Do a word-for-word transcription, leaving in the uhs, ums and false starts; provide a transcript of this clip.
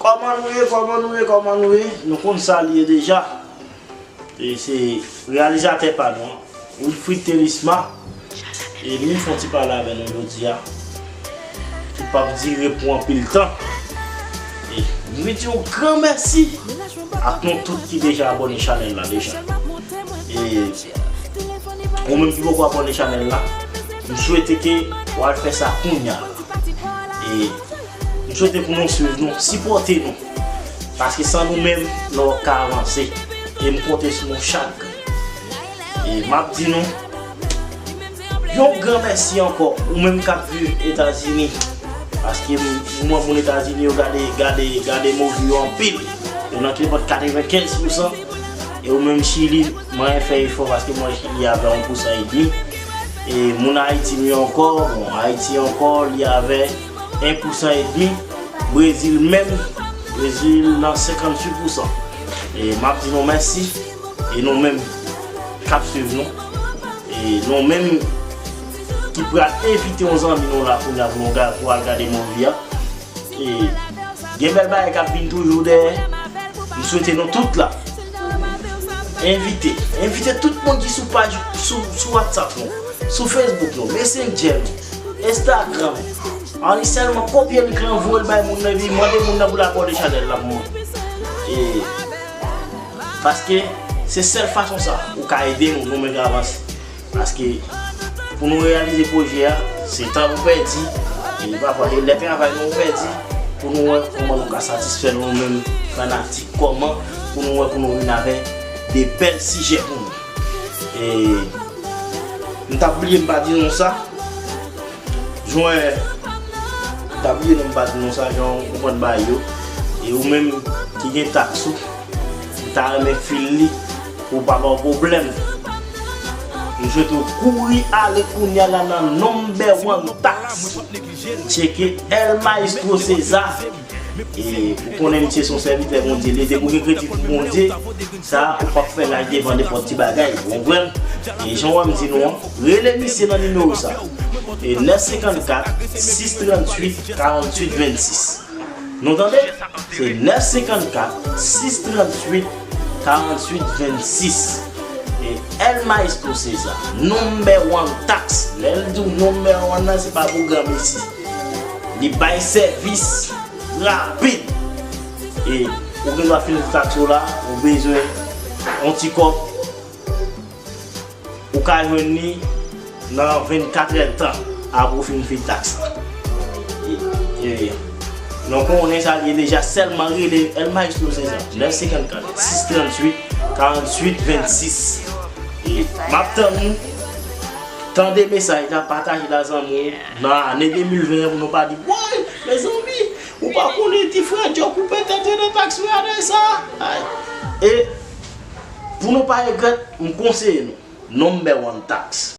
Kòman nou ye, kòman nou ye, kòman nou ye? Nou konn sa li ye deja. E se reyalizatè pa nou an, Wilfrid Thelisma. E li vin fè yon ti pale avè nou jodi a, ki p ap dire pou anpil tan. E m vin di yon gran mèsi ak nou tout ki deja abòne chanèl la deja. E ou menm ki poko abòne chanèl la, m swete ke w al fè sa kounya. E m swete pou nou swiv nou, sipòte nou. Paske san nou menm, nou p ap ka avanse. E m konte sou nou chak. E m ap di nou yon gran mèsi ankò, ou menm k ap viv Etazini. Paske m, m wè moun Etazini yo gade, gade, gade movie yo anpil. Yo nan tripòt katrevenkenz pousan. E ou menm Chili, mwen fè efò paske mwen Chili avè yon pousan edmi. E moun Ayiti m yo ankò, bon, Ayiti ankò, li avè en pousan edmi. Brezil menm, Brezil nan senkantuit pousan. E m ap di nou mèsi. E nou menm k ap swiv nou. E nou menm ki pral envite yon zanmi nou la kounya pou nou ga-, pou al gade movie a. E gen bèl bagay k ap vin toujou dèyè. M swete nou tout la. Envite. Envite tout moun ki sou paj, sou, sou WhatsApp nou, sou Facebook nou, Messenger nou, Instagram. Ann li sèlman kopye link lan, voye l bay moun nan, epi mande moun nan pou l abòne chanèl la pou mwen. E, paske se sèl fason sa ou ka ede nou, nou menm avanse. Paske pou nou reyalize pwojè a, se tan nou pèdi, e pafwa se lè travay nou pèdi, pou nou wè kòman nou ka satisfè nou menm fanatik, kòman pou nou wè pou nou vin avè de bèl sijè pou nou. E m t ap bliye m pa di nou sa. Jwen, m t ap bliye non m pa di nou sa, jan w konprann bagay yo. E ou menm ki gen taks ou, m ta renmen fil li pou w pa ba w pwoblèm. M swete w kouri ale kounya la nan Number One Tax. Tcheke El Maestro Cesar. E ou konnen misye se yon sèvitè Bondye li ye. Depi w gen kredi pou Bondye, sa ou p ap fè laj devan nenpòt ti bagay, ou konprann? E jan w wè m di nou an, rele misye nan nimewo sa. E nèf senkannkat, sis tranntuit, karanntuit vennsis. Nou tande? Se nèf senkannkat, sis tranntuit, karanntuit vennsis. E El Maestro Cesar, Number One Tax. Lè l di w Number One nan, se pa pou granmesi. Li bay sèvis rapid. E ou gen dwa fin taks ou la, ou bezwen yon ti kòb, ou ka jwenn li nan vennkatrè tan apre w fin fin taks la. E, e, nou konnen sa li ye deja, sèlman rele El Maestro Cesar, nèf senkannkat, sis tranntuit, karanntuit vennsis. E m ap tann nou. Tande mesaj la, pataje l a zanmi w nan ane de mil ven an pou nou pa di, woy, mezanmi, ou pa konnen ti frè Djòk ou pèt antre nan taks radòy sa. Ay. E pou nou pa regrèt, m konseye nou, Number One Tax.